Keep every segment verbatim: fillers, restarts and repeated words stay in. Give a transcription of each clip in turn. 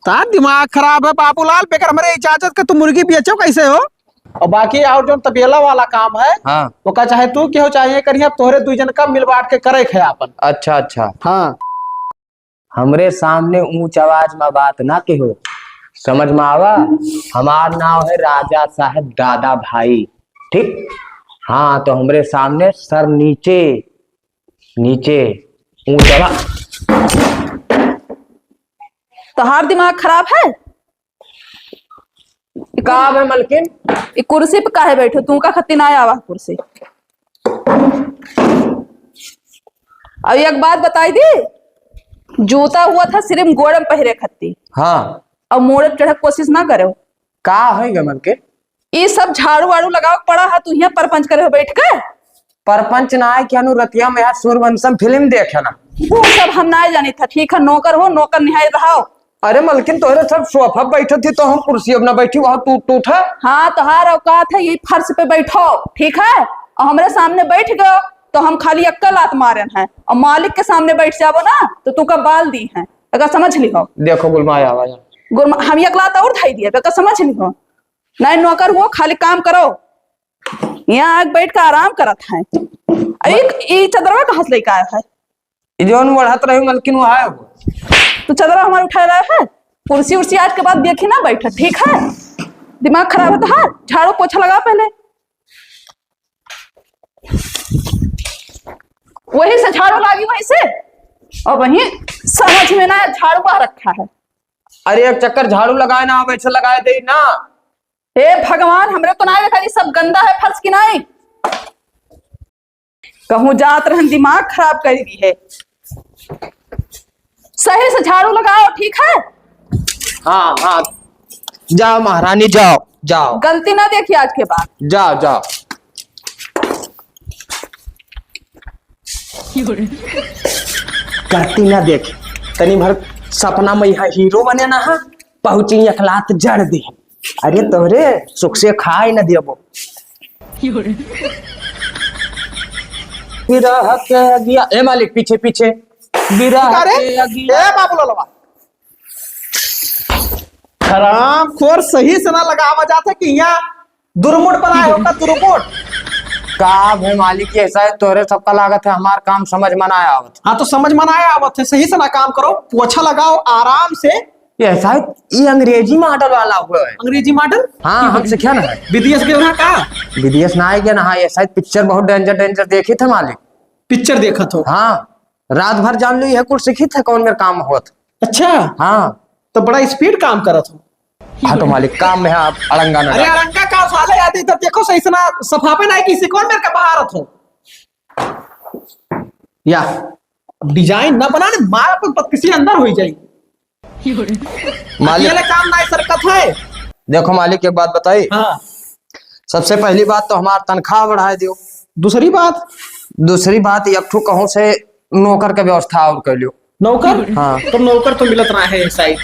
तार दिमाग खराब है बाबूलाल, बेकर हमरे इजाजत का तू मुर्गी बेचो कैसे हो? और बाकी और जौन तबेला वाला काम है, हाँ। ओका चाहे तू केहू चाहे करिया, तोहरे दुई जन का मिल बांट के करे के है आपन। अच्छा, अच्छा। हाँ। हमरे सामने ऊंच आवाज में बात ना कहो, समझ में आवा? हमार नाम है राजा साहब दादा भाई, ठीक? हाँ, तो हमरे सामने सर नीचे, नीचे, ऊंच आवाज। तोहार दिमाग खराब है? का बे मलकिन? ई कुर्सी पे काहे बैठो? तू का खत्ती ना आवा कुर्सी? अब एक बात बताई दी, जूता हुआ था सिर्फ गोड़ में पहिरे खत्ती। हाँ। अब मोड़े चढ़े कोशिश ना करो। का होई गे मलकिन? ई सब झाड़ू वाड़ू लगावे के पड़ा है, तू यहाँ परपंच करे हो बैठ के? परपंच ना है, क्या नु रतिया में यार सूर्यवंशम फिल्म देखे ना। वो सब हम ना जानी था, ठीक है, नौकर हो, नौकर निहाय रहो। अरे मलकिन, तोहरे सब सोफा बैठत ही तो हम कुर्सी अब ना बैठी, वहाँ टूट टूट है। हाँ, तोहार औकात है यही फर्श पे बैठो, ठीक है? और हमरे सामने बैठ गयो तो हम खाली अक्कल लात मारन है, और मालिक के सामने बैठ जाबो ना तो तू का बाल दी है, अगर समझ ली हो। देखो गुलमा आवा है। गुलमा, हम एक लात और धाई दिया, अगर समझ ली हो। नहीं नौकर हो, खाली काम करो, यहाँ आके बैठ के आराम करत है। अरे ई चदरवा कहाँ से लेके आया है? ई जौन ओढ़त रही मलकिन, वो है वो। तू चदरा हमार उठाए लाया है? कुर्सी उर्सी आज के बाद देखी ना बैठा, ठीक है? दिमाग खराब है तोहार। झाड़ू पोछा लगा पहले। वही से झाड़ू लागी, वहीं से। और वहीं समझ में ना आया, झाड़ू आ रखा है। अरे एक चक्कर झाड़ू लगाए ना, अब ऐसे लगाए दे ना। हे भगवान, हमरे तो ना देखा, ये सब गंदा है फर्श की नाई। कहूँ जात रहन, दिमाग खराब कर दी है। सही से झाड़ू लगाओ, ठीक है? हाँ, हाँ, जाओ महारानी, जाओ, जाओ। गलती ना देखी आज के बाद। जाओ, जाओ। गलती ना देखी, तनी भर सपना में यहाँ हीरो बने ना हा, पहुँची एक लात जड़ दी। अरे तोहरे सुख से खाए न देबो। बिरह के अगिया, ए मालिक, पीछे, पीछे। बिरह अरे, के अगिया। ए बाबू ललवा। हरामखोर, सही से ना लगावा जात है कि यहाँ दुरमुट पर आए हो का, दुरमुट? का भे मालिक, ऐसा है तोहरे सबका लागत है, हमार काम समझ में ना आवत। हाँ, तो समझ में ना आवत है, सही से ना काम करो, पोछा लगाओ आराम से। ये शायद ये अंग्रेजी मॉडल वाला हुआ है। अंग्रेजी मॉडल? हाँ, हम सीखे ना है। विदेश गए रहा का? विदेश ना आए गया ना, हाँ, ये शायद पिक्चर बहुत डेंजर डेंजर देखी थे मालिक। पिक्चर देखा थो? हाँ, रात भर जान लो ये कुल सीखी थे कौन मेरे काम होत। अच्छा। हाँ। तो बड़ा स्पीड काम करत हो। हाँ तो मालिक काम में है, आप अड़ंगा ना अरे डालो। अड़ंगा का साले आदि तो देखो सही से ना सफापे ना किसी कौन मेरे का बाहर हो। या अब डिजाइन ना बनाने, मार पर किसी अंदर हो ही जाए। मालिक अकेले काम ना सरकत है। देखो मालिक, एक बात बताई। हाँ। सबसे पहली बात तो हमार तनख्वाह बढ़ाए दियो। दूसरी बात? दूसरी बात, एक ठो कहूँ से नौकर के व्यवस्था और कर लियो। नौकर? हाँ। तो नौकर तो मिलत ना है साइड।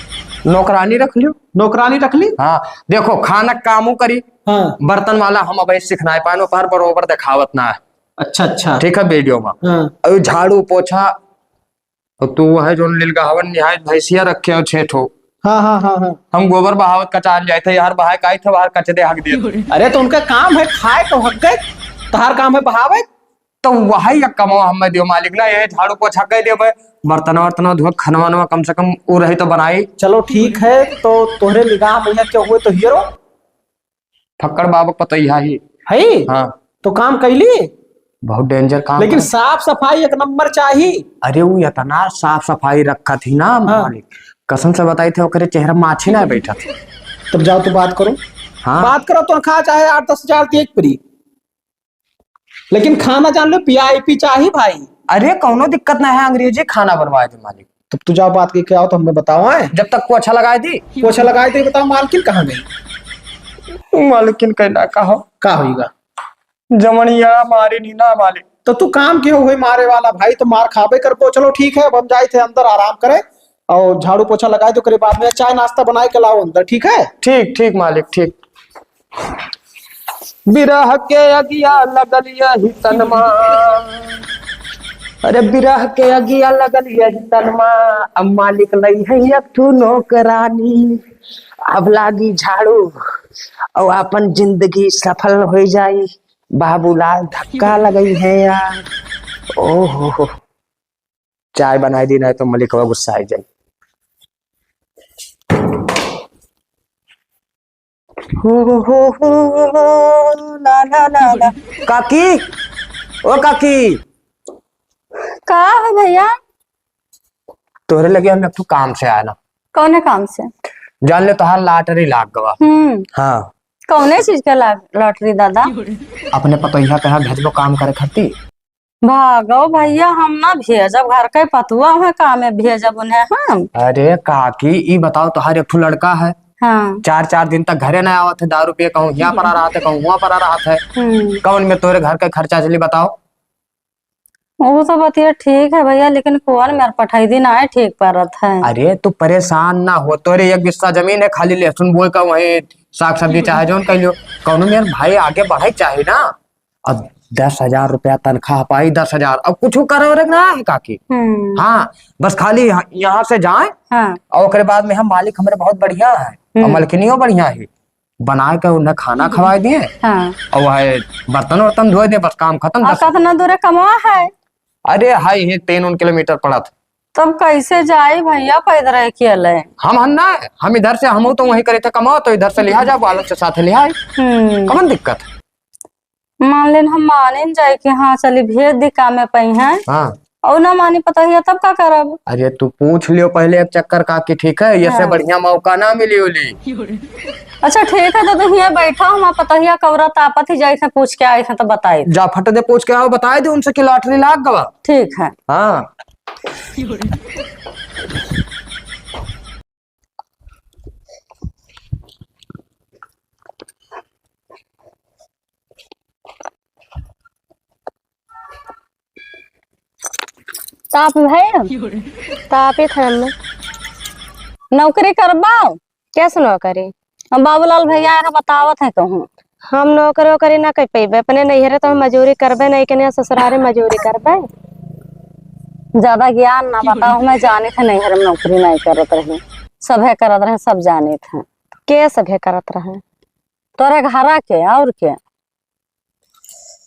नौकरानी रख लियो। नौकरानी रख ली? हाँ। देखो, खाना कामू करी, हाँ। बर्तन वाला हम अबे सीख ना पाए, पर बरोबर दिखावत ना है। अच्छा, अच्छा। ठीक है, वीडियो में। हाँ। अभी झाड़ू पोछा, और तू वह जो नीलगाहवन निहाय भैंसिया रखे हो छह ठो। हाँ, हाँ, हाँ, हाँ। हम गोबर बहावत कचार जाए थे, यार बहाए काई थे, बाहर कचरे हक दिए। अरे, तो उनका काम है खाए तो हक गए, तहार काम है बहावे। तो वही एक कमवा हमें दियो मालिक ना, ये झाड़ू पोछा कह देबे, बर्तन वर्तन धोए, खाना वाना कम से कम वो रही तो बनाई। चलो ठीक है, तो तोहरे निगाह में यहाँ क्यों हुए तो हीरो? फक्कड़ बाबा पतैया ही। है? हाँ। तो काम कैली? बहुत डेंजर काम लेकिन है। साफ सफाई एक नंबर चाही। अरे वो इतना साफ सफाई रखा थी ना हाँ। मालिक, कसम से बताई थे ओकरे चेहरा माछी ना बैठा थी। तब जाओ तो बात करो। हाँ। बात करो तो खा चाहे आठ दस हजार दी एक परी। लेकिन खाना जान लो, पी आई पी चाही भाई। अरे, कौनो दिक्कत ना है, अंग्रेजी खाना बनवाए दे मालिक। तब तू जाओ, बात के क्या हो तो हमें बताओ, हैं? जब तक पोछा लगाए दी। पोछा लगाए दी, बताओ, मालकिन कहाँ गई? मालकिन कहना कहो। का होइगा? जमनिया मारे नी ना मालिक। तो तू काम के हो, होई मारे वाला भाई, तो मार खाबे करबो। चलो ठीक है, अब हम जाए थे अंदर आराम करे। और झाड़ू पोछा लगाए दो, ओकरे बाद में चाय नाश्ता बनाए के लाओ अंदर, ठीक है? ठीक, ठीक मालिक, ठीक। बिरह के अगिया लगल यही तन मा। अरे बिरह के अगिया लगल यही तन मा, अब मालिक लई है एक ठो नौकरानी। अब लागी झाड़ू और अपन जिंदगी सफल हो जाई। बाबूलाल धक्का लगई है यार। ओहो हो, चाय बनाई दी, नहीं तो मलिकवा गुस्सा आई जाई। हो, हो, हो, हो, ला, ला, ला, ला। काकी, ओ काकी। का है भैया? तोहरे लगे हम एक ठो काम से आए ना। कौने काम से? जान ले, तोहार lottery लाग गवा। हम्म। हाँ। कौने चीज का ला-, lottery दादा? अपने पतोहिया कहाँ भेजबो काम करे खातिर? भागो भैया, हम ना भेजब, घर के पतुआ है, कामे भेजब उन्हें हम। अरे काकी, ई बताओ, तोहार एक ठो लड़का है, हाँ। चार चार दिन तक घरे ना आवत है, दारू पिए कहूँ यहाँ परा रहत है, कहूँ हुआं परा रहत है। हम्म। कौन में तोरे घर के खर्चा चली, बताओ? वो तो बतिया ठीक है भैया, लेकिन कौन मेर पठाई दी ना है, ठीक परत है। अरे तू परेशान ना हो, तोरे एक बिस्सा जमीन है, खाली लहसुन बोए का, वही साग सब्जी चाहे जौन कह लियो। कौनो मेर भाई आगे बढ़े चाही ना। अब दस हजार रुपया तनख्वाह पाई, दस हजार। अब कुछ करो रे ना है काकी। हम्म। हाँ, बस खाली यहाँ, यहाँ से जाए हाँ। और ओकरे बाद में हम मालिक हमरे बहुत बढ़िया है और हम्म। मलकिनियो बढ़िया है, बनाए के उन्हें खाना खवाए दिए हाँ। और वह बर्तन वर्तन धोए दे, बस काम खत्म। और दस कितना दूर कमवा है? अरे हाय, ये तीन उन किलोमीटर पड़त। तब कैसे जाई भैया पैदल अकेले? हम हन ना, हम इधर से, हम तो वहीं करे थे कमाओ, तो इधर से लिहा जाओ, बालक से साथ लिहा। हम्म। कमन दिक्कत? मान लेन हम मानिन जाए कि हाँ चली भेज दी काम में पई हैं। हाँ। और ना मानी पतोहिया तब का करब? अरे तू पूछ लियो पहले एक चक्कर काकी, ठीक है, ये से हाँ। बढ़िया मौका ना मिली उली। अच्छा ठीक है, तो तू हियाँ बैठा, हम पतोहिया कौरा तापत ही जाए थे, पूछ के आए थे तो बताए दे। जा फट दे पूछ के आओ, बताए दे उनसे कि lottery लाग गवा। ठीक है। हाँ। ताप भय? तापित है अम्मा। नौकरी करबा? कैसे नौकरी? हम बाबूलाल भैया आए हैं, बतावत है कहूँ। हम नौकरी वोकरी ना कर पइबे, अपने नैहरे तो हम मजूरी करबे नहीं, के नहीं ससुरारे मजूरी करबे। ज्यादा ज्ञान ना बताओ, मैं जाने थे नैहरे में नौकरी नहीं करत रही, सभे करत रहे, सब जाने थे। के सभे करत रहे? तोरे घरा के, और के?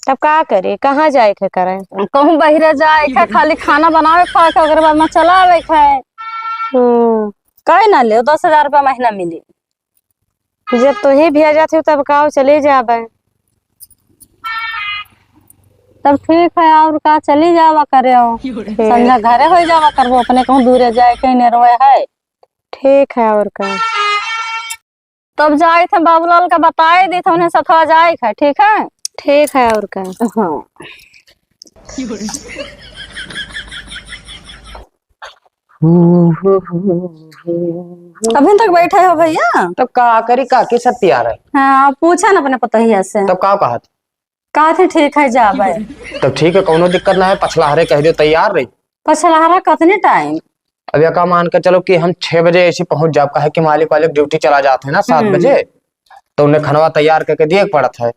तब का करी, कहाँ जाए के करे? कहूँ बहिरे जाए के, खाली खाना बनावे खाए के, ओकरे बाद में चला आवे के। हम्म। काहे ना ले, दस हजार रुपया महीना मिली। जब तू ही भेजत हो तब का चले जाबे। तब ठीक है, और का, चली जावा करे हो। ठीक। संझा घरे हो जावा करबो, अपने कहूँ दूरे जाए के नेरवे है। ठीक है, और का। तब जाए थे बाबूलाल का बताए दी थे, उन्हें सथवा जाए थे, ठीक है? ठीक है, और का। हाँ। अभी तक बैठे हो भैया? तो का करी, काकी सब तैयार है। हाँ, पूछा ना अपने पतोहिया से। तब का कहत? कहत है, "ठीक है, जाबे।" तब ठीक है, कौनो दिक्कत ना है, पछलहरे कह दियो तैयार रही। पछलहरा कितने टाइम? अब या का मान के चलो कि हम छह बजे ऐसे पहुंच जाब, काहे कि मालिक वालिक ड्यूटी चला जात है ना सात हम्म। बजे, तो उन्हें खनवा तैयार करके दिए के पड़त है।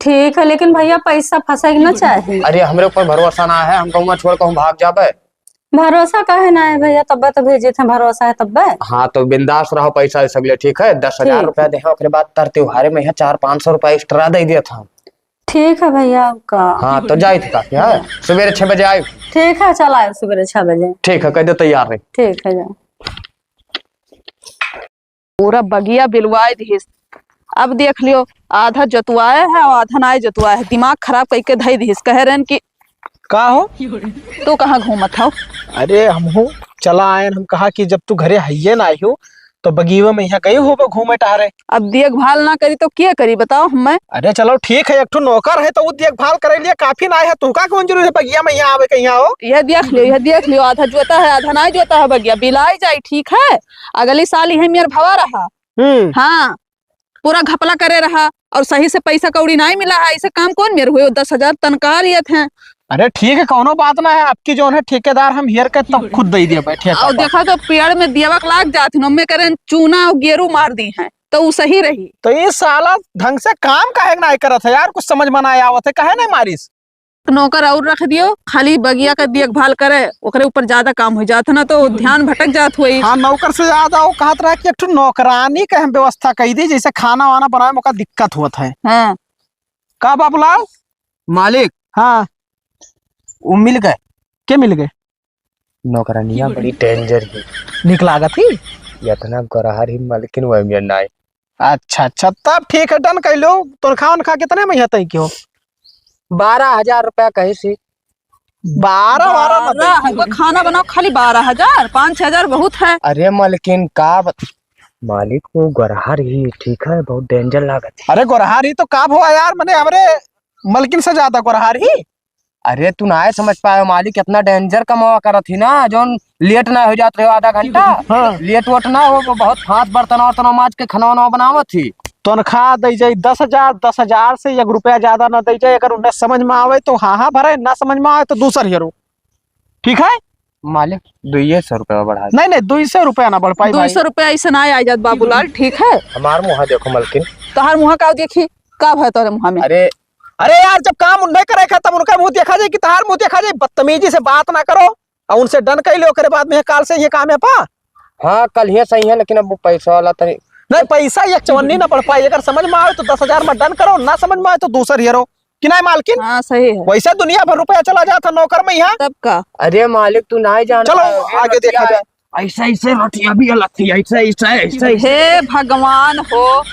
ठीक है, लेकिन भैया पैसा फंसे के ना चाही। अरे हमरे ऊपर भरोसा ना है, हम कहूँ छोड़ कहूँ भाग जाबे। भरोसा काहे ना है भैया, तब्बे तो भेजे थे, भरोसा है तब्बे। हाँ तो बिंदास रहो, पैसा ये सब ले, ठीक है, दस हजार ठीक। रुपया दे, ओकरे बाद तर त्योहारे में यहाँ चार पाँच सौ रुपया extra दे दिया था। ठीक है भैया, आपका। हाँ तो जाए थे काकी, हाँ, सवेरे छह बजे आए। ठीक है, चल आए सवेरे छह बजे। ठीक है, कह दे तैयार रही। ठीक है, जाओ। पूरा बगिया बिलवाए दिहिस। अब देख लियो, आधा जोतवाए है और आधा नाय जोतवाए है। दिमाग खराब कइके धई दिहिस। कहे रहन कि का हो? तू कहाँ घूमत हो? अरे, हमहू चला आयन, हम कहा कि जब तू घरे हइये ना आई हो, तो बगिया में यहाँ गई होबो घूमे टहरे। अब देखभाल ना करी तो के करी, बताओ हमें? अरे चलो ठीक है, एक ठो नौकर है तो वो देखभाल करे लिए काफी ना है, तू का कौन जरूरी है बगिया में यहाँ आवे कहीं आओ? यह देख लियो, यह देख लियो, आधा जोता है, आधा नाय जोता है बगिया, बिलाई जाई, ठीक है? अगली साल यही मेर भवा रहा। हम्म। हाँ, पूरा घपला करे रहा और सही से पैसा कौड़ी नाय मिला है, ऐसे काम कौन मेर हुए? वो दस हजार तनख्वाह लिए थे। अरे ठीक है, कौनो बात ना है, आपकी जौन है ठेकेदार हम हेर के तब खुद दे दिया बैठे और पापा। देखा तो पेड़ में दियावक लाग जात है, में करें चूना और गेरू मार दी हैं, तो वो सही रही। तो ये साला ढंग से काम काहे ना करत है यार, कुछ समझ में ना आवत है, काहे ना मारिस? नौकर और रख दियो, खाली बगिया का देखभाल करे, ओकरे ऊपर ज्यादा काम हो जात है ना, तो ध्यान भटक जात होई। हाँ, नौकर से ज्यादा वो कहत रहा कि एक ठो नौकरानी के हम व्यवस्था कई दी, जैसे खाना वाना बनावे में ओका दिक्कत होत है। हाँ। का बाबूलाल? मालिक। हाँ। वो मिल गए। के मिल गए? नौकरानिया बड़ी danger ही। निक लागत ही? इतना गोरहर ही मालकिन, वह में नाय। अच्छा, अच्छा, तब ठीक है, done कर लो। तनखा उनखा कितने में है तय क्यों? बारह हजार रुपया कही सी। बारह, बारह मत बारह, दे। खाना बनाओ खाली बारह हजार, पाँच छह हजार बहुत है। अरे मालकिन, का बत-, मालिक वो गोरहर ही ठीक है, बहुत danger लागत है। अरे गोरहर ही तो का भवा यार, मने हमरे मलकिन से ज्यादा गोरहर ही। अरे तू नाय समझ पाए मालिक, इतना danger कमावा करत ही ना, जौन late ना हो जात रहे आधा घंटा। हाँ। Late वोट ना हो, वो बहुत हाथ बर्तन वर्तन माज के खाना वाना बनावत ही। तनखा दे जाई दस हजार, दस हजार से एक रुपया ज्यादा ना दे जाई। अगर उन्हें समझ में आवे तो हाँ हाँ भरे, ना समझ में आवे तो दूसर हेरो। ठीक है? मालिक, दुइये सौ रुपया बढ़ा दे। नहीं, नहीं, दुई सौ रुपया ना बढ़ पाई भाई। दुई सौ रुपया ऐसे ना आ जात बाबूलाल, ठीक है? हमार मुँह देखो मलकिन। तोहार मुँह का देखी, का भय तोरे मुँह में? अरे, अरे यार, जब काम उन्हें करे का, तब उनका मुँह देखा जाए कि तोहार मुँह देखा जाए? बदतमीजी से बात ना करो, और उनसे done कर लो, ओकरे बाद में काल से ये काम है पा। हाँ, कल ही सही है, लेकिन अब वो पैसा वाला तनी नहीं, पैसा एक चवन्नी ना बढ़ पाई। अगर समझ में आवे तो दस हजार में done करो, ना समझ में आवे तो दूसर हेरो। कि नहीं मालकिन? हाँ, सही है। वैसे दुनिया भर रुपया चला जात है नौकर में यहाँ। तब का? अरे मालिक, तू नहीं जानता चलो, है, आगे देखा जाए। ऐसे, ऐसे रोटियां भी अलग थी, ऐसे, ऐसे, ऐसे, ऐसे। हे भगवान हो।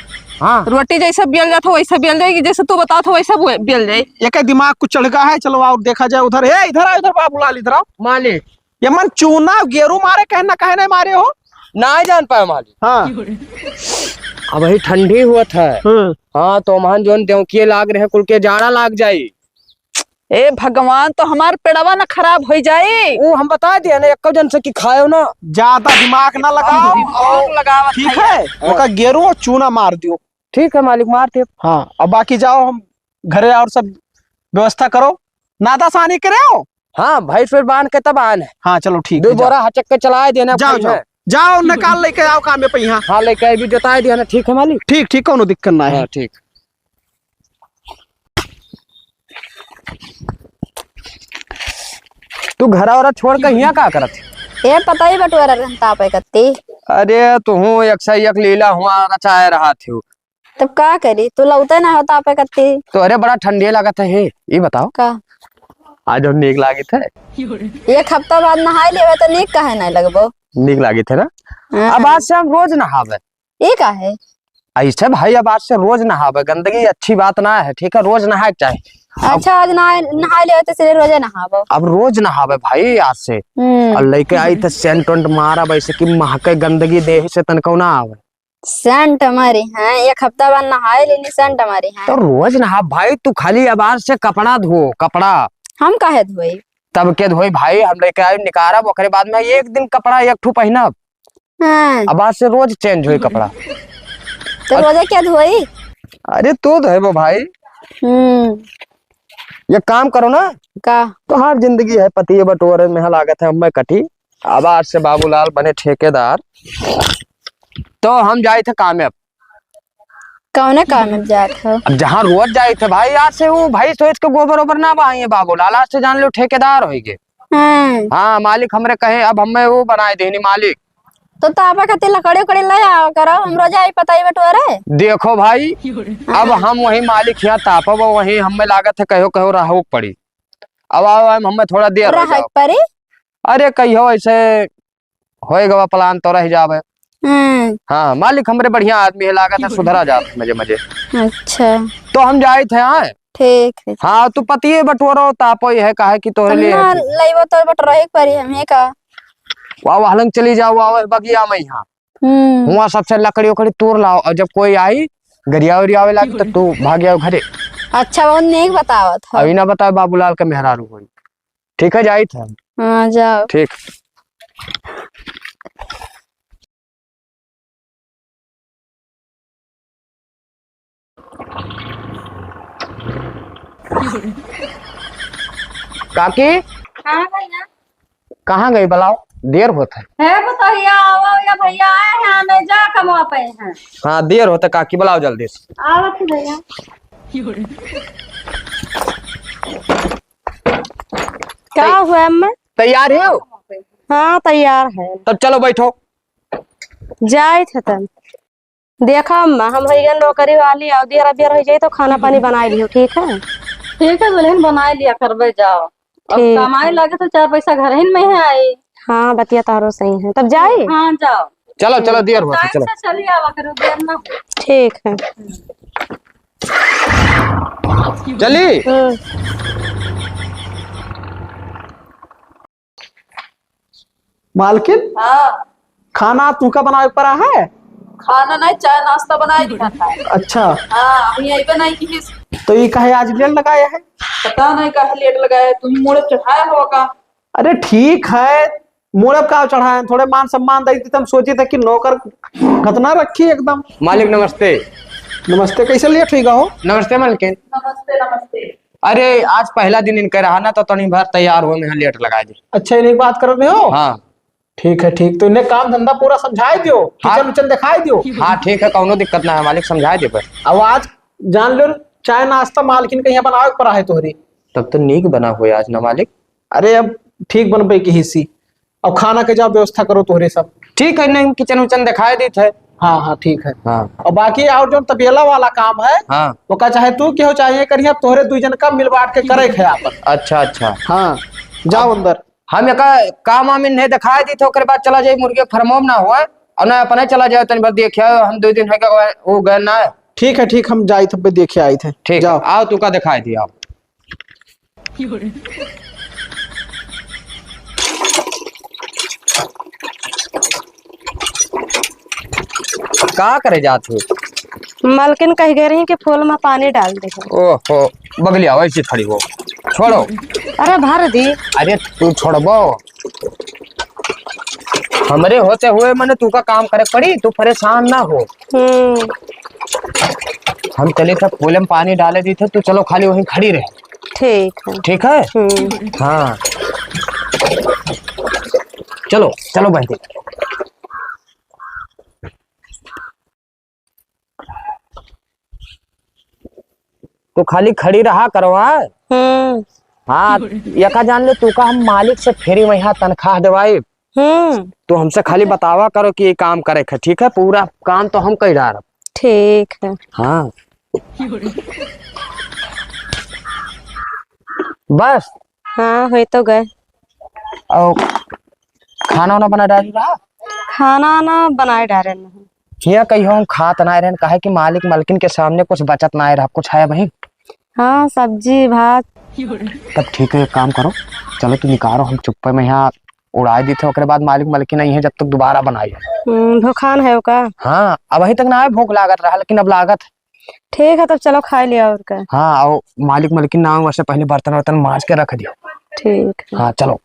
हाँ। रोटी जैसे बेल जात हो, वैसे बेल जाएगी, जैसे तू बताओ तो वैसे बु-, बेल जाए। ये क्या दिमाग कुछ चढ़ गया है? चलो और देखा जाए उधर। ए, इधर आओ, इधर बाबूलाल, इधर आओ। मालिक। ये मन चूना गेरू मारे, कहना कहे नहीं मारे हो? ना जान पाए मालिक। हाँ। अब वही ठंडी हुआ था। हाँ। हाँ, तो मन जोन देवकिए लाग रहे, कुल के जाड़ा लाग जाई। ए भगवान, तो हमार पेड़वा न खराब होइ जाई। वो हम बता दिया ना, एको जन से कि खायो ना। ज्यादा दिमाग ना लगाओ। दिमाग लगावत ठीक है। है, हाँ। ओका गेरू और चूना मार दियो। ठीक है मालिक, मार दे। हाँ, अब बाकी जाओ, हम घरे और सब व्यवस्था करो। नादा सानी करे हो? हाँ, भैंस वैस बांध के तब आन है। हाँ, चलो ठीक दो है, जाओ। बोरा हचक के चलाए देना जाओ, खाई जाओ। है। जाओ, निकाल लेके आओ काम में पहिया। हाँ, लेके आई भी जोताए दिया ना, ठीक है मालिक? ठीक, ठीक, कोनो दिक्कत ना है। हाँ, ठीक। तू घरा वरा छोड़ के हियाँ का करत है? ए, पता ही बटुआ रहन तापे कत्ती। अरे, तू हूँ एक से एक लीला हुआ रचाए रहा थी। तब का करी, तू लौटे ना होता पे कत्ती। तो अरे, बड़ा ठंडे लागत है, हे, ई बताओ। का? आज हम नीक लागित है। एक हफ्ता बाद नहाए लेवे तो नीक काहे नहीं लगबो? नीक लागित है ना? हाँ। अब आज से हम रोज नहावे। ई काहे? ऐसे भाई, अब आज से रोज नहावे, गंदगी अच्छी बात ना है, ठीक है, रोज नहाए के चाहे। अब अच्छा, आज नहाए, नहाए लेवे तो इसलिए रोजे नहाबो। अब रोज नहावे भाई आज से। हम्म। और लेके आई तो सेंट वेंट मारा, वैसे कि महके गंदगी देह से तनको ना आवे। सेंट मारी हैं, एक हफ्ता बाद नहाए लेनी, सेंट मारी हैं। तो रोज नहा भाई, तू खाली अब आज से कपड़ा धो, कपड़ा। हम काहे धोई? तब के धोई भाई, हम लेके आए निकारब, ओकरे बाद में एक दिन कपड़ा एक ठू पहिनब। हाँ। अब आज से रोज change होई कपड़ा। तो रोजे क्या धोई? अरे तू धोएबो भाई। हम्म। ये काम करो ना। का? तोहार जिंदगी है पतिये बटोरे में लागत है, हमें कटी। अब आज से बाबूलाल बने ठेकेदार, तो हम जाइत है कामे अब। कौने कामे अब जात हो? अब जहाँ रोज जाइत है भाई, आज से वो भाई सोच के गोबर ओबर ना बहाइए बाबूलाल, आज से जान लो ठेकेदार होइगे। हाँ। हाँ, मालिक हमरे कहे, अब हमें वो बनाए देनी मालिक। तो तापे खातिर लकड़ी उकड़ी ले आओ करो, हम रोज आई पता ही बटोरे। देखो भाई, हाँ। अब हम वही मालिक यहाँ तापब, वही हमें लागत है कहो कहो रहो पड़ी। अब आओ, अब हमें थोड़ा देर हो रहे जाओ। परी? अरे कहियो ऐसे होए गवा plan तो रह जावे। हम्म। हाँ, मालिक हमरे बढ़िया आदमी है, लागत है सुधरा जात मजे मजे। अच्छा। तो हम जाइत है, हाँ। ठीक है। हाँ, तू पतिये बटोरो, तापो ये है, काहे कि तोहरे लिए ना है। लइबो तो बटोरही के परी हमें का। वाह, वाह, लंग चली जाओ, वाह, वाह, बगिया में यहाँ। हम्म। हुआ सबसे लकड़ी उकड़ी तोड़ लाओ, और जब कोई आई, गरिया उरियावे लागी, तो तू भाग जाओ घरे। अच्छा, वो नीक बतावत हो। अभी ना बताओ, बाबूलाल के मेहरारू होई। ठीक है, जाइत है। हाँ, जाओ। ठीक। काकी, हाँ भैया। कहाँ गई बुलाओ, देर होत है। हे बतहिया, आओ या भैया आए हैं, हमें जा कमवा पे हैं। हाँ, देर होत है काकी, बुलाओ जल्दी से। आवत है भैया। का तै-, हुआ अम्मा? तैयार हो? हाँ, तैयार है। तब चलो बैठो। जाइत है तब। देखा अम्मा, हम हइगन नौकरी वाली, अउर देर अबेर होइ जाई तो खाना पानी बनाइ लिहो, ठीक है? ठीक है दुल्हन, बनाइ लिया करबे, जाओ। अब ठीक कमाए है। लागे तो चार पैसा घर ही में है आई। हाँ, बतिया तारो सही है, तब जाई? हाँ, जाओ। चलो, चलो, देर होत है, टाइम चलो। से चली आवा करो, देर ना हो। ठीक है। चली? हम्म। मालकिन? हाँ। खाना तुमका बनावे पड़ा है? खाना नहीं, चाय नाश्ता बनाए दिया था। अच्छा। हाँ, अभी अइबे नहीं किहिस। तो ये काहे आज लेट लगाया है? पता नहीं काहे लेट लगाया है, तू ही मोड़े चढ़ाया होगा। अरे ठीक है, मोड़े का चढ़ाए हैं, थोड़े मान सम्मान दे देते, हम सोचे थे कि नौकर खतना रखी एकदम। मालिक नमस्ते। नमस्ते, कैसे लेट होइगा हो? नमस्ते मालकिन। नमस्ते, नमस्ते। अरे, आज पहला दिन इनके रहा ना, तो तनी भर तैयार हुए में लेट लगाए दी। अच्छा, इन्हीं बात कर रहे हो? हाँ। ठीक है, ठीक। तो इन्हें काम धंधा पूरा समझाए दियो, हाँ। किचन उचन दिखाए दियो। हाँ, ठीक है, कौनो दिक्कत ना है मालिक, समझाए दे बस। अब आज जान लो, चाय नाश्ता मालकिन के यहाँ बनावे के पड़ा है तोहरी। तब तो नीक बना हुए आज ना मालिक। अरे, अब ठीक बनबे की हिस्सी। अब खाना के जाओ व्यवस्था करो तोहरे सब। ठीक है, नहीं किचन उचन दिखाए दी थे। हाँ, हाँ, ठीक है। हाँ। और बाकी और जो तबेला वाला काम है, हाँ। ओका चाहे तू केहू चाहे करिया, तोहरे दुई जन का मिल बांट के करे के है आपन। अच्छा, अच्छा। हाँ, जाओ अंदर। हम एका काम वाम इन्हें दिखाए दी थे, ओकरे बाद चला जाई मुर्गे फार्मो में ना हुआ, और ना अपने चला जाए, तनी भर देखिया, हम दो दिन है क्या वो गए ना। ठीक है, ठीक, हम जाई थे, देखे आई थे। ठीक, जाओ। आओ, तू का दिखाए दी, आओ। का करे जात हो? मलकिन कह गए रही कि फूल में पानी डाल दे। ओहो, बगलिया वैसे खड़ी हो, छोड़ो। अरे भर दी। अरे तू छोड़बो, हमरे होते हुए मने तू का काम करे पड़ी, तू परेशान ना हो। हम्म। हम चले थे फूल में पानी डाले दी थे, तू चलो खाली वहीं खड़ी रहे। ठीक है। ठीक है? हम्म। हाँ। चलो, चलो बहन। तू खाली खड़ी रहा करो, हाँ? हम्म। हाँ, यका जान ले, तू का हम मालिक से फ्री में यहाँ तनख्वाह देवाई। हम्म। तू हमसे खाली बतावा करो कि ये काम करे के, ठीक है? पूरा काम तो हम कई डारब। ठीक है। हाँ। बस। हाँ, होई तो गए। और खाना वाना बना डाली रहा? खाना ना बनाए डारे नहीं। हिया कहियो हम खात ना रहन, काहे कि मालिक मलकिन के सामने कुछ बचत ना रहा, कुछ है भाई? हाँ, सब्जी, भात। तब ठीक है, एक काम करो, चलो तू निकालो, हम चुप्पे में यहाँ उड़ाए दी थे, ओकरे बाद मालिक मलकिन आई है, जब तक दोबारा बनाई है। हम्म, भूखान है ओका? हाँ, अबहीं तक ना आए, भूख लागत रहा, लेकिन अब लागत। ठीक है, तब चलो खाए लिया और का। हाँ, आओ, मालिक मलकिन ना आवे, वैसे पहले बर्तन वर्तन माज के रख दियो। ठीक है। हाँ, चलो।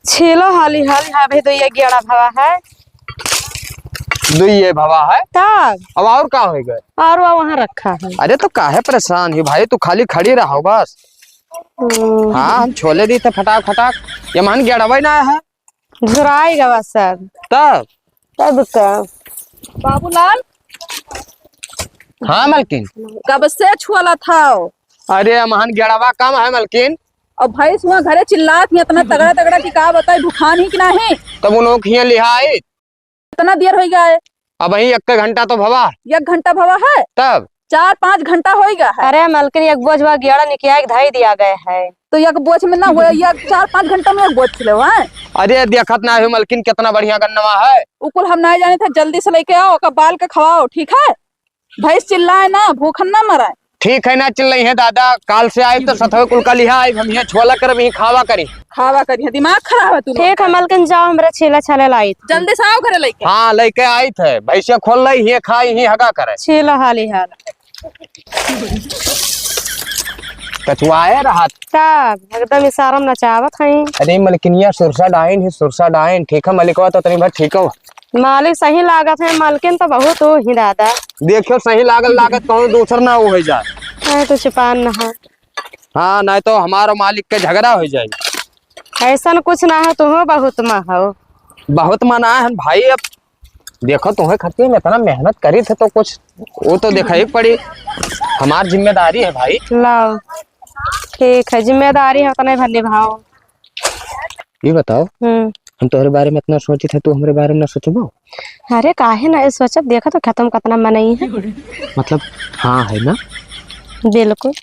छीलो हाली हाली, हाँ भाई, दुइये गेड़ा भवा है। दुइये भवा है? तब? अब और का होई गए? और वो वहाँ रखा है। अरे तो काहे परेशान ही भाई, तू खाली खड़ी रहो बस। हम्म। हाँ, हम छोले दी थे फटाक फटाक, ये मान गेड़वा ही ना है। झुराई गवा सब। तब? तब का? बाबूलाल। हाँ मलकिन। कब से छुअला था? अरे अमहन गेड़वा कम है मलकिन। और भैंस हुआ घरे चिल्लात ही इतना तगड़ा तगड़ा कि का बताई, भुखान ही कि नाही। तब उन लोग हियां लिहाई। इतना देर हो गया है। अबहीं एक घंटा तो भवा। एक घंटा भवा है? तब? चार पाँच घंटा हो गया है। अरे मलकिन, एक बोझ वा गेड़ा निकिया के धई दिया गया है। तो एक बोझ में ना हुआ, एक चार पाँच घंटा में एक बोझ छिले हुआ है। अरे देखत ना हो मलकिन, कितना बढ़िया गन्नवा है। उ कुल हम ना जाने थे, जल्दी से लेके आओ, ओका बाल के खवाओ, ठीक है? भैंस चिल्लाए ना, भूखन ना मराए। ठीक है ना चिल्लाई है दादा, काल से आए तो सतवे कुल का लिहा आए, हम यहाँ छोला करब, यहीं खावा करी। खावा करी है, दिमाग खराब है तू लोग। ठीक है मलकिन, जाओ हमरे छीला छाले लाई। जल्दी से आओ घरे लेके। हाँ, लेके आई थे, भैंसिया खोल लाई, ये खाई, ही हगा करे। छीला हाली हाल। कचुआए रहत। तब एकदम इशारा में नचावत हई। अरे मलकिनिया सुरसा डाइन ही, सुरसा डाइन। ठीक है मलिकवा, तो तनी भर ठीक हो। मालिक सही लागत है, मालकिन तो बहुत हो ही दादा। देखियो सही लागल लागत कहूँ दूसर ना हो जाए। नहीं तो चुपान ना हो। हाँ, नहीं तो हमारो मालिक के झगड़ा हो जाए। ऐसन कुछ ना हो, तुहो बहुत मा हो। बहुत मना है भाई, अब देखो, तुम्हें खातिर हम इतना मेहनत करी थे, तो कुछ वो तो देखा ही पड़ी। हमार जिम्मेदारी है भाई। लाओ, ठीक है, जिम्मेदारी है, उतना ही भर निभाओ। ये बताओ, हम्म। हम तोहरे बारे में इतना सोची थे, तू हमरे बारे में ना सोचबो? अरे, काहे ना ये सोचब, देखा तो खेतों में कितना मनई है। मतलब, हाँ है ना? बिल्कुल।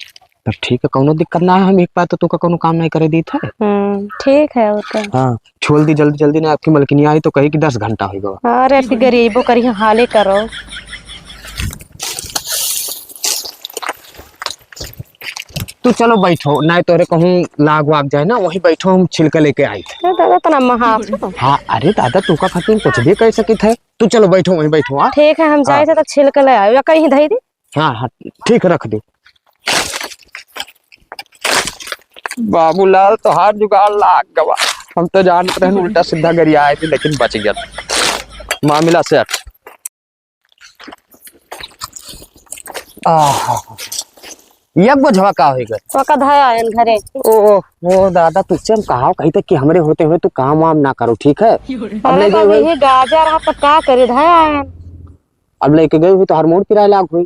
तब ठीक है, कौनो दिक्कत ना है, हम एक बार तो तुका कौनो काम नहीं करे दी थे। हम्म, ठीक है, और क्या। हाँ, छोल दी जल्दी जल्दी, ना आपकी मलकिनिया आई तो कही कि दस घंटा हो गवा। अरे, फिर गरीबो करी हाले करो। तू चलो बैठो, नहीं तोरे कहूँ लाग वाग जाए ना, वहीं बैठो, हम छिलका लेके आई थे। अरे दादा, इतना महान हो। हाँ, अरे दादा, तुका खातिर कुछ भी कह सकित है। तू चलो बैठो, वहीं बैठो, हाँ। ठीक है, हम जाए हाँ। थे तो छिलका ले आयो, या कहीं धई दी। हाँ, हाँ, ठीक रख दे। बाबूलाल, तोहार जुगाड़ लाग गवा। हम तो जानत रहन उल्टा सीधा गरियाए थे, लेकिन बच गया मामला से। आहा, ये बोझवा का होई गए? ओका धाया आयन घरे। ओ, ओ, ओ दादा, तुझसे हम कहा कही थे कि हमरे होते हुए तू काम वाम ना करो, ठीक है? अब अरे ले तो गए हुए। ये गाजर है, तो का करे धाया आयन? अब लेके गई हुई तो हर मूड पिराए लाग हुई।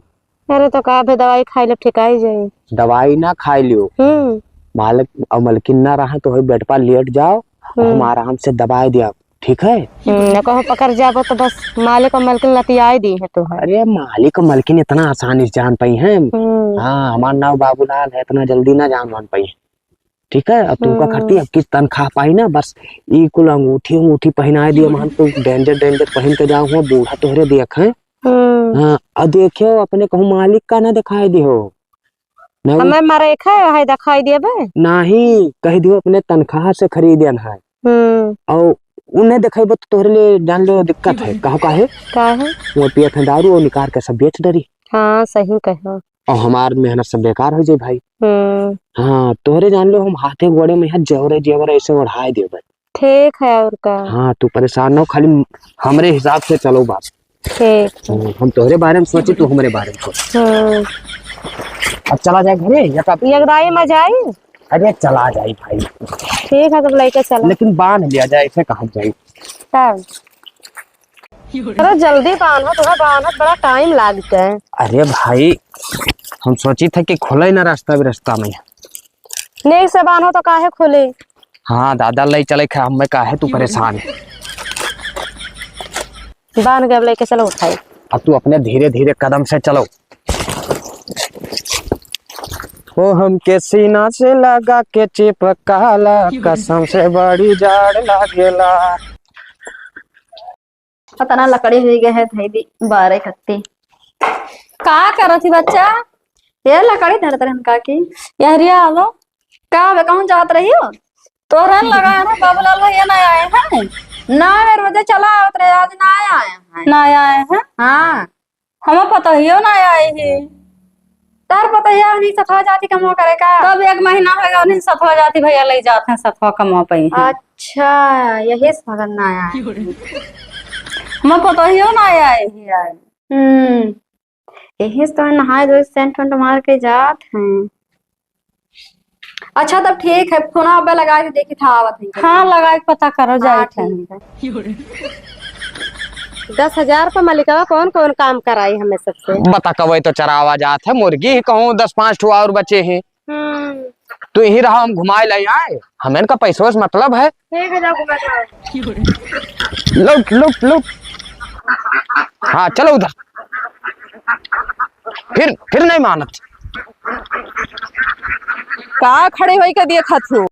अरे तो का भे, दवाई खाई ले, ठिकाई जाई। दवाई ना खाई लियो। हम्म। मालिक और मलकिन ना रहे तो वही बेड पर लेट जाओ, हम्म। हम आराम से दबाए दिया, ठीक है? हम्म, न कहो पकड़ जाबो तो बस मालिक और मलकिन लतियाए दी है तो है। अरे मालिक और मलकिन इतना आसानी से जान पाई हैं। हम्म। हाँ, हमार नाम बाबूलाल है, इतना जल्दी ना जान मान पाई है। ठीक है, अब तुमका हम्म। खरती अब किस तनख्वाह पाई ना, बस ई कुल अंगूठी अंगूठी पहनाए दिए, मान तू डेंजर डेंजर पहन के जाओ हो, बूढ़ा तोहरे देख हैं। हम्म। हाँ, अब देखियो अपने कहूँ मालिक का ना दिखाए दियो। नहीं। हमें मारे एक है, है दिखाई दिए बे। नहीं, कह दियो अपने तनख्वाह से खरीदन है। हम्म। और उन्हें देखेबो तो तोहरे लिए जान लो दिक्कत है। कहो काहे? का है? वो पियत हैं दारू और निकाल के सब बेच डरी। हाँ, सही कहो। और हमार मेहनत सब बेकार हो जाए भाई। हम्म। हाँ, तोहरे जान लो हम हाथे गोड़े में यहाँ जेवरे जेवर ऐसे ओढ़ाए देबे। ठीक है, और का? हाँ, तू परेशान ना हो, खाली हमरे हिसाब से चलो बस। ठीक। हम्म, हम तोहरे बारे में सोची, तू हमरे बारे में सोच। हम्म। अब चला जाए घरे या कब? एक दाई में जाई? अरे चला जाई भाई। ठीक है, तब लेके चला। लेकिन बांध लिया जाए, ऐसे कहा जाए। तब? अरे जल्दी बांधो, थोड़ा बांधत बड़ा टाइम लागत है। अरे भाई, हम सोची था कि खुले ना रास्ता भी रास्ता में। नेक से बांधो तो काहे खुले? हाँ दादा, ले चले खा, हमें काहे तू परेशान है? बांध के अब लेके चलो उठाई। अब तू अपने धीरे धीरे कदम से चलो। ओ हमके सीना से लगा के चिपकाला, कसम से बड़ी जाड़ लागेला। पतना लकड़ी हुई गए है, धई दी बारे कत्ती। का करत ही बच्चा? ये लकड़ी धरत रहन काकी। यहरिया आवो। का बे, कहूँ जात रही हो? तोहरे लगाए ना, बाबूलाल भैया ना आए हैं? ना, वे रोजे चला आवत रहे, आज ना आए हैं। ना आए हैं? हाँ। हमें पता ही हो ना आए ही। तार पता ही है, नहीं सतवा जाती कमवा करे का? तब एक महीना हो गया, नहीं सतवा जाती भैया ले जाते हैं, सतवा कमवा पे ही। अच्छा, यही समझ ना आया है। हमें पता ही हो ना आए ही यार। हम्म, यही से तो नहाए धोए सेंट वेंट मार के जात हैं। अच्छा, तब ठीक है, फोन अबे लगा के देखी था, आवत है। हाँ, लगा के पता करो, हाँ, जाए थे। ठीक है। दस हजार पर मलिकवा कौन कौन काम कराई हमें सबसे? बता, कवई तो चरावा जात है, मुर्गी ही कहूँ दस पाँच ठो और बचे हैं। हम्म। तू यहीं रहा, हम घुमाए ले आए, हमें इनका पैसों से मतलब है। ठीक है, जाओ घुमा के आओ। लुट, लुट, लुट। हाँ, चलो उधर। फिर, फिर नहीं मानत। का खड़े होई के देखत हो?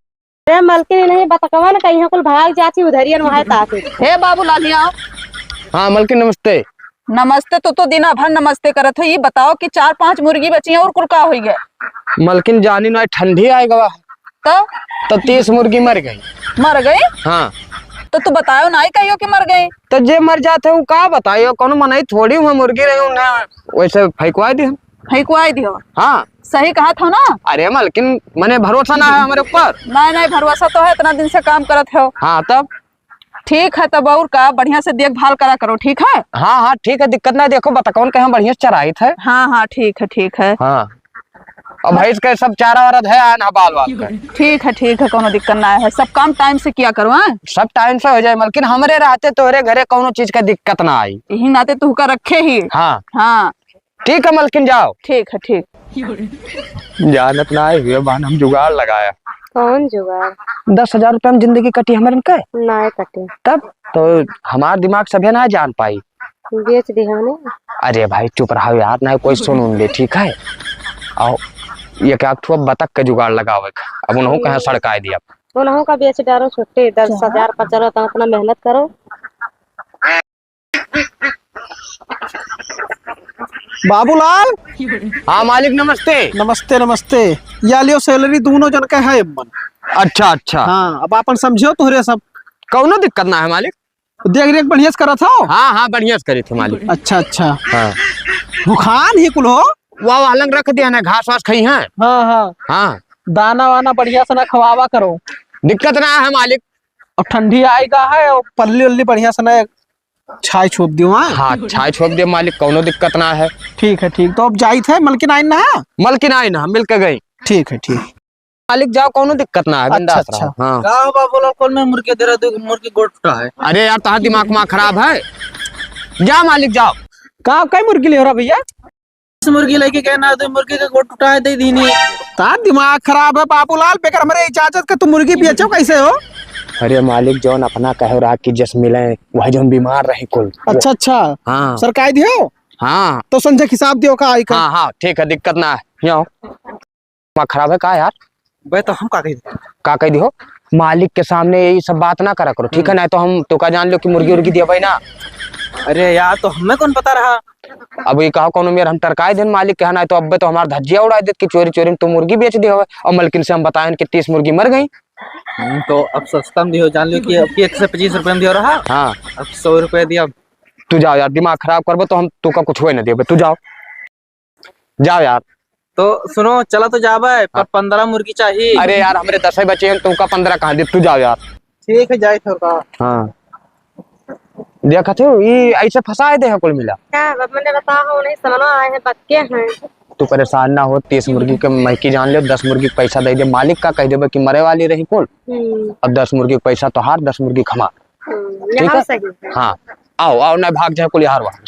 अरे मलकिन, नहीं बतकवा न कहीं कुल भाग जाती उधरियन वहाँ ताके। हे बाबू लालिया। हाँ मलकिन, नमस्ते। नमस्ते, तो, तो दिना भर नमस्ते करत हो। ये बताओ कि चार पांच मुर्गी बची हैं और कुल का होई गए? मलकिन जानी ना, ठंडी आए गवा। तो? तो तीस मुर्गी मर गई। मर गई? हाँ। तो तू बतायो ना, कहियो कि मर गई। तो जे मर जात है, वो का बतायो, कौनो मनई थोड़ी हुआ मुर्गी रही, उन्हें वैसे फेंकवा दी हम। फेंकवा दियो? हाँ। सही कहा था ना? अरे मलकिन, मने भरोसा ना है हमारे ऊपर। नहीं, नहीं, भरोसा तो है, इतना दिन से काम करत हो। हाँ, तब? ठीक है, तब और का, बढ़िया से देखभाल करा करो, ठीक है? हाँ, हाँ, ठीक है, दिक्कत ना, देखो, बता कौन कहे बढ़िया से चराइत है। हाँ, हाँ, ठीक है, ठीक है। हाँ। और भैंस के सब चारा वारा धया है ना, बाल वाल के। ठीक है, ठीक है, कौनो दिक्कत ना है, सब काम time से किया करो, हाँ? सब time से हो जाए मलकिन, हमरे रहते तोहरे घरे कौनो चीज का दिक्कत ना आई। यही नाते तुहका रखे ही। हाँ। हाँ। ठीक है मलकिन, जाओ। ठीक है, ठीक। जानत ना आई हुए बहन, हम जुगाड़ लगाया। कौन जुगाड़? दस हजार रुपया में जिंदगी कटी हमरन के? ना कटे। तब तो हमार दिमाग सभे ना जान पाई। बेच दिहा ने। अरे भाई चुप रहो यार, ना कोई सुन उन ले, ठीक है? आओ, ये क्या, अब बतख के जुगाड़ लगावे का, अब उन्हों कहाँ सड़काए दिया। उन्हों का बेच डारो छुट्टी, दस हजार पचारो, तो अपना मेहनत करो। बाबूलाल। हाँ मालिक, नमस्ते। नमस्ते, नमस्ते। या लियो salary, दोनों जन का है एमन। अच्छा, अच्छा। हाँ, अब आपन समझियो तोहरे सब। कौनो दिक्कत ना है मालिक। देख रेख बढ़िया से करत हो? हाँ, हाँ, बढ़िया से करी थे मालिक। अच्छा, अच्छा। हाँ। भुखान ही कुल हो? वाह, वाह, लंग रख दिया ना, घास वास खाई हैं। हाँ, हाँ। हाँ। दाना वाना बढ़िया से ना खवावा करो। दिक्कत ना है मालिक। और ठंडी आएगा है, और पल्ली उल्ली बढ़िया से ना छाई छोप दियो, हाँ? हाँ, छाई छोप दियो मालिक, कौनो दिक्कत ना है। ठीक है, ठीक। तो अब जाइत है, मलकिन आइन ना? मलकिन आइन ना, मिल के गई। ठीक है, ठीक। मालिक जाओ, कौनो दिक्कत ना है, अच्छा, बिंदास अच्छा। रहो। हाँ। का हो बाबूलाल, कौन में मुर्गी दे रहा, दो मुर्गी गोड़ टूटा है। अरे यार, तहार दिमाग मा खराब है, जा मालिक जाओ। का, कई मुर्गी ले रहा भैया? मुर्गी लेके गए ना, तो मुर्गी का गोड़ टूटा है, दे दीनी। तार दिमाग खराब है बाबूलाल, बेकर हमरे इजाजत का तू मुर्गी बेचो कैसे हो? अरे मालिक, जौन अपना कहो रहा कि जस मिले, वह जौन बीमार रही कुल। अच्छा, अच्छा। हाँ। सरकाई दियो? हाँ। तो संजय के हिसाब दियो का आई का? हाँ, हाँ, ठीक है, दिक्कत ना है। यहाँ। दिमाग खराब है का यार? बे, तो हम का कही? का कही दिहो? मालिक के सामने यही सब बात ना करा करो, ठीक है? हम्म। ना तो हम तो का जान लो कि मुर्गी उर्गी दिया भाई ना। अरे यार, तो हमें कौन पता रहा? अब ये कहा कौनो मेर हम टरकाए देन मालिक के, ना तो अब्बे तो हमार धज्जिया उड़ाए देत कि चोरी चोरी में तू मुर्गी बेच दिया हो, और मलकिन से हम बताएन कि तीस मुर्गी मर गई। हम्म, तो अब सस्ता में दियो, जान लो कि अब एक से पच्चीस रुपए में दियो रहा। हाँ। अब सौ रुपए दिया। तू जाओ यार, दिमाग खराब करबो तो हम तू का कुछ होए ना देबे, तू जाओ। जाओ यार। तो सुनो, चला तो जाबे, पर हाँ। पन्द्रह मुर्गी चाहिए। अरे यार, हमरे दसे बचे हैं, तुमका पन्द्रह कहाँ दे, तू जाओ यार। ठीक है, जाए थे का। हाँ। देखा थे, ई ऐसे फंसाए दे है कुल मिला। का, अब मैंने बताओ, उन्हें समझ आए हैं, बक्के हैं। तू परेशान ना हो, तीस मुर्गी के महकी जान ले, दस मुर्गी के पैसा दे दे, मालिक का कह देबे कि मरे वाली रही कुल। हम्म। अब दस मुर्गी के पैसा तोहार, दस मुर्गी के हमार। हम्म, ठीक यहाँ है? सही है। हाँ, आओ, आओ, ना भाग जाए कुल यार वहाँ।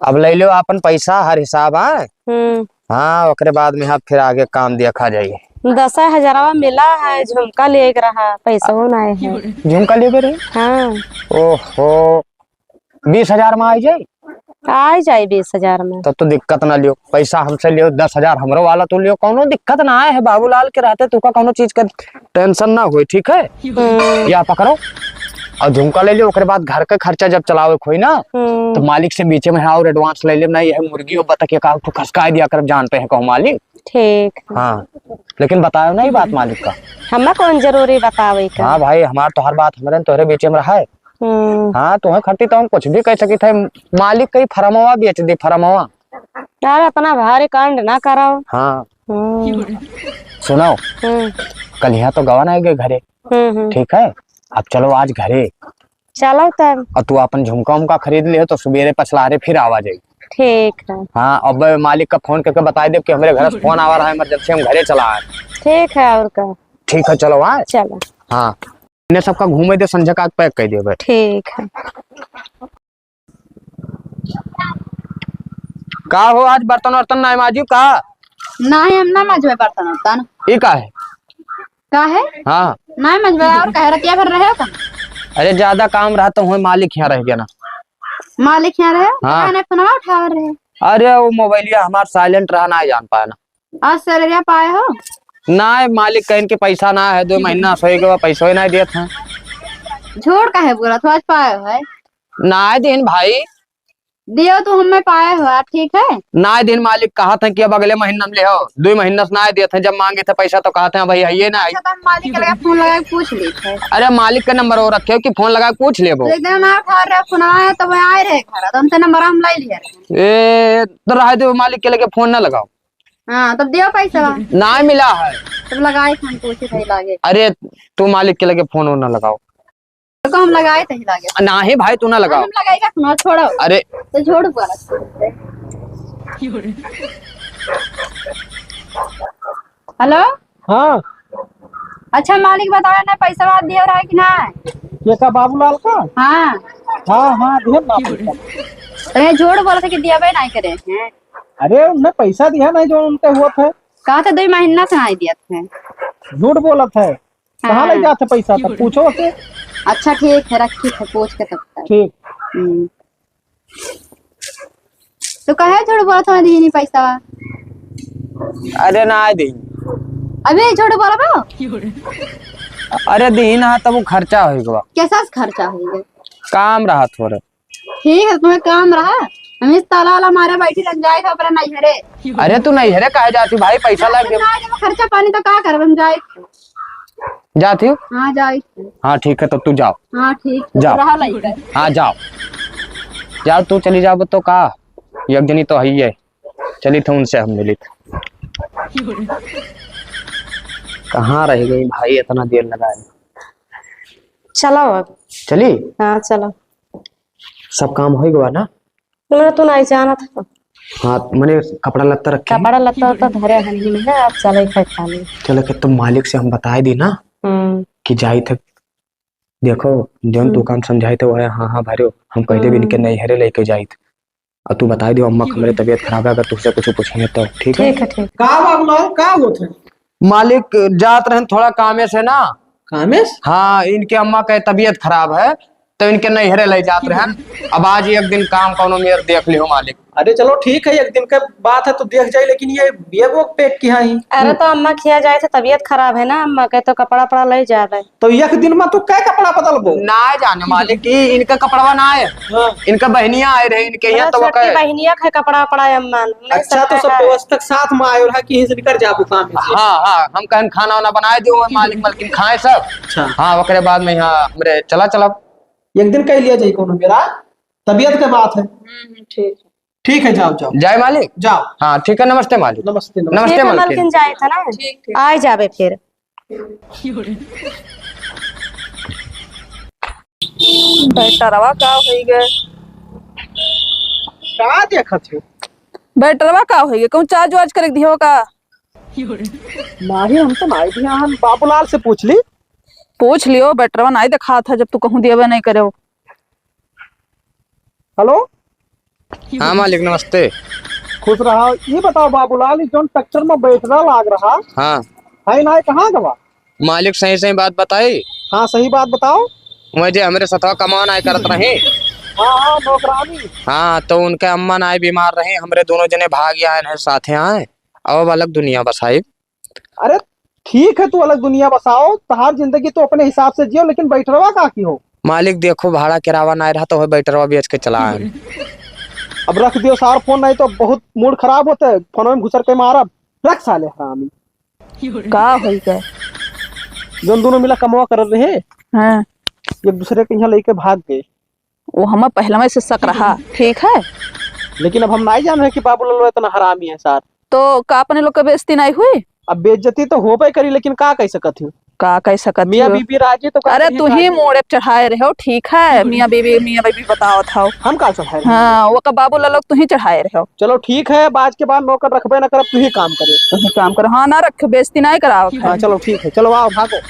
अब ले लो आपन पैसा हर हिसाब, हाँ? हम्म। हाँ, ओकरे बाद में हाँ फिर आगे काम देखा जाई। दस हजारवा मिला है, झुमका लेके रहा, पैसा वो ना है। झुमका लेके रही? हाँ। ओहो, बीस हजार में आई जाई? आई जाई बीस हजार में। तब तो दिक्कत ना लियो, पैसा हमसे लियो, दस हजार हमरो वाला तू लियो, कौनो दिक्कत ना आए है। बाबूलाल के रहते तुका कौनो चीज का tension ना होई, ठीक है? हम्म। या पकड़ो और झुमका ले लियो, ओकरे बाद घर के खर्चा जब चलावे के होई ना, हम्म। तो मालिक से बीचे में हाँ और advance ले ले, नहीं है मुर्गी और बतख के का तू खसकाए दिया कर, जानते हैं कहो मालिक। ठीक है। हाँ, लेकिन बतायो ना ये बात मालिक का। हमें कौन जरूरी बतावे का? हाँ भाई, हमार तो हर बात हमरे तोहरे बीचे में रहा है। हम्म। हाँ, तुम्हें खट्टी तो हम कुछ भी कह सकी थे। मालिक कही फरमवा बेच दे, फरमवा। यार, इतना भारी कांड ना कराओ। हाँ। हम्म। सुनो, हम्म। कल यहाँ तो गवा ना गए घरे। हम्म, हम्म। ठीक है, अब चलो आज घरे। चलो तब। और तू अपन झुमका उमका खरीद लियो तो सुबेरे पछलारे फिर आवा जाई। ठीक है। हाँ, अब मालिक का फोन करके बताई देब कि हमरे घर से फोन आवा रहा है emergency, हम घरे चला आए। ठीक है, और का। ठीक है, चलो, हाँ। चलो। हाँ। इन्हें सबका घूमे दे, संझा का pack कर दियो बे। ठीक है। का हो, आज बर्तन वर्तन नाय माजू का? नाय, हम ना माजबे बर्तन वर्तन। ई का है? का है? हाँ। नाय माजबे, और का है, रतिया भर रहे हो का? अरे, ज्यादा काम रहा तो हुए मालिक यहाँ रह गया ना। मालिक यहाँ रहे? हाँ। काहे ना फोनवा उठावत रहे? अरे, वो मोबाइलिया हमार silent रहा, ना जान पाया ना। आज salary पाए हो? ना, मालिक कहिन के पैसा ना है, दो महीना से हो गवा, पैसा ही ना देत हैं। झूठ काहे बोलत हो, आज पाए हो है? ना दिन भाई। दियो तो हमें पाए हो, ठीक है? ना दिन मालिक कहत हैं कि अब अगले महीना में ले हो, दो महीना से ना देत हैं, जब मांगे थे पैसा तो कहत हैं भाई है ये ना। अच्छा, तो हम मालिक के लगे फोन लगा के पूछ लेते हैं। अरे मालिक का नंबर वो रखे हो कि फोन लगा के पूछ लेबो? तो एकदम ना उठा रहे फोन आए, तो मैं आए रहे घर, तो हमसे नंबर हम ले लिए रहे। ए, तो रहे दो, मालिक के लगे फोन ना लगाओ। हाँ, तब दियो पैसा। ना मिला है। तब लगाए खान पूछे थे लागे। अरे, तू मालिक के लगे फोन ना लगाओ। तो हम लगाए थे लागे। ना ही भाई, तू ना लगाओ। हम लगाए का फोन छोड़ो। अरे। तो छोड़ पर। हेलो। हाँ। अच्छा मालिक, बताओ ना, पैसा दिया रहा कि ना? ये का बाबूलाल का? हाँ। हाँ, हाँ, दिया बाबूलाल का। अरे झूठ बोलत है कि दिया भाई नहीं करे हैं। अरे उन्हें पैसा दिया नहीं जो उनके हुआ था। कहा था दो महीना से नहीं दिया था। झूठ बोलत है। कहाँ हाँ। ले जाते पैसा तब पूछो से। अच्छा ठीक है, रखी है, पूछ के तब तक। ठीक। हम्म। तो काहे झूठ बोलत हो, दीनी पैसा? अरे ना दीन। अबे झूठ बोलबो। अरे दीन, हाँ, तब वो खर्चा हो गवा। कैसा खर्चा हो गया? काम रहा थोड़ा। ठीक है, तुम्हें काम रहा। हम इस ताला वाला मारे बैठी रह जाए था अपना नैहरे। अरे तू नैहरे काहे जाती भाई, पैसा लग गया। ना, जब खर्चा पानी तो का करब हम जाए। जाती हो? हाँ, जाई। हाँ, ठीक है, तो तू जाओ। हाँ, ठीक है, जाओ। रहा लइका। हाँ, जाओ। जाओ, तू चली जाओ तो का? एक जनी तो है ही है। चली थे उनसे हम मिली थे। कहाँ रह गई भाई, इतना देर लगा है। चलो अब। चली? हाँ, चलो। सब काम हो गवा ना? ना, तू नहीं जानत हो। हाँ, मने कपड़ा लत्ता रखे हैं। कपड़ा लत्ता तो धरे हन ही में है, आप चले खाए खाली। चलो, कि तुम मालिक से हम बताए दी ना हम्म। कि जाई थे। देखो, जौन तू हम्म। काम समझाई थे, वो है, हाँ, हाँ, भरो। हम कह देबे हम्म। इनके नैहरे लेके जाई थे। और तू बताए दियो, अम्मा, हमरे तबीयत खराब है, अगर तुझसे कुछ पूछे तो, ठीक है? ठीक है, ठीक। का बाबूलाल, का होत है? मालिक, जात रहन थोड़ा कामे से ना। कामे से? हाँ, इनके अम्मा के तबीयत खराब है, तो इनके नैहरे ले जात रहन। अब आज एक दिन काम कौनो मेर देख लियो मालिक। अरे चलो ठीक है, एक दिन के बात है तो देख जाए, लेकिन ये, ये वो पेट की हाँ ही। अरे तो अम्मा खिया जाए थे, तबीयत खराब है ना अम्मा के, तो कपड़ा वपड़ा ले जावे। तो एक दिन में तू कै कपड़ा बदलबो? ना जाने मालिक, ई इनका कपड़वा ना आए। हाँ। इनका बहनिया आए रहे इनके यहाँ, अरे तो छोटी वकै बहनिया के कपड़ा वपड़ा है अम्मा, ले अच्छा, तो सकते सब हैं। व्यवस्था के साथ में आयो रहा कि यहीं से निकल जाबो काम से। हाँ, हाँ, हम कहन खाना वाना बनाए दियो, मालिक मलकिन खाए सब। अच्छा। हाँ, ओकरे बाद में यहाँ हमरे चला चलब। एक दिन कह लिया जाए कोनो मेरा, तबीयत के बात है। हम्म, हम्म, ठीक है। ठीक है, जाओ, जाओ। जाए मालिक? जाओ। हाँ, ठीक है, नमस्ते मालिक। नमस्ते, नमस्ते। नमस्ते ठीक है, मालकिन। मलकिन जाए था ना? ठीक, ठीक। आए जाबे फिर। बैटरवा का होई गए? का देखत हो? बैटरवा का होई गए? कहूँ चार्ज वार्ज करके दिहो का? नाही, हम तो नाही दिया, हम बाबूलाल से पूछ ली। पूछ लियो, बैटरवा नाही दिखात है, जब तू कहूँ दियबे नहीं करे हो। हेलो। हाँ मालिक, नमस्ते। खुश रहा। ये बताओ बाबूलाल, ये जौन ट्रैक्टर में बैटरा लाग रहा, हाँ। है ना, कहाँ गवा? मालिक, सही सही बात बताई। हाँ, सही बात बताओ। वह जे हमरे सथवा कमावन आए करत रहे। हाँ, हाँ, नौकरानी। हाँ, तो उनके अम्मा नाई बीमार रहे, हमरे दोनों जने भाग आए हैं, साथे आए। अब अलग दुनिया बसाई। अरे ठीक है, तू अलग दुनिया बसाओ, तहार जिंदगी तू अपने हिसाब से जियो, लेकिन बैटरवा का की हो? मालिक देखो, भाड़ा किरावा नाय रहा तो वह बैटरवा बेच के चला आए। अब रख दियो सार फोन, नहीं तो बहुत मूड खराब होता है, फोन में घुसर के मारब। रख साले हरामी। का होई गए? जौन दोनों मिला कमवा कर रहे, हाँ। एक दूसरे के यहाँ लेके भाग गए। वो हमें पहलवे से शक रहा, ठीक है? लेकिन अब हम नाई जान रहे कि बाबू ललवा इतना हरामी है सार। तो का अपने लोग के बेइज्जती नाई हुई? अब बेइज्जती तो होबे करी, लेकिन का कह सकत हूँ? का कह सकत मियाँ हूँ? बीबी राजी तो का अरे करिए, तू का ही करिए? मोड़े चढ़ाए रहे हो, ठीक है? मियाँ बीबी, मियाँ बीबी बताओ था। हम का चढ़ाए रहे? हाँ, वो का बाबू ललवा तू ही चढ़ाए रहे हो। चलो ठीक है, बाज के बाद नौकर रखबे ना करब, तू ही काम करे। तू ही काम कर, हाँ ना रख, बेइज्जती नाई कराओ। हाँ, चलो ठीक है, चलो आओ, भागो।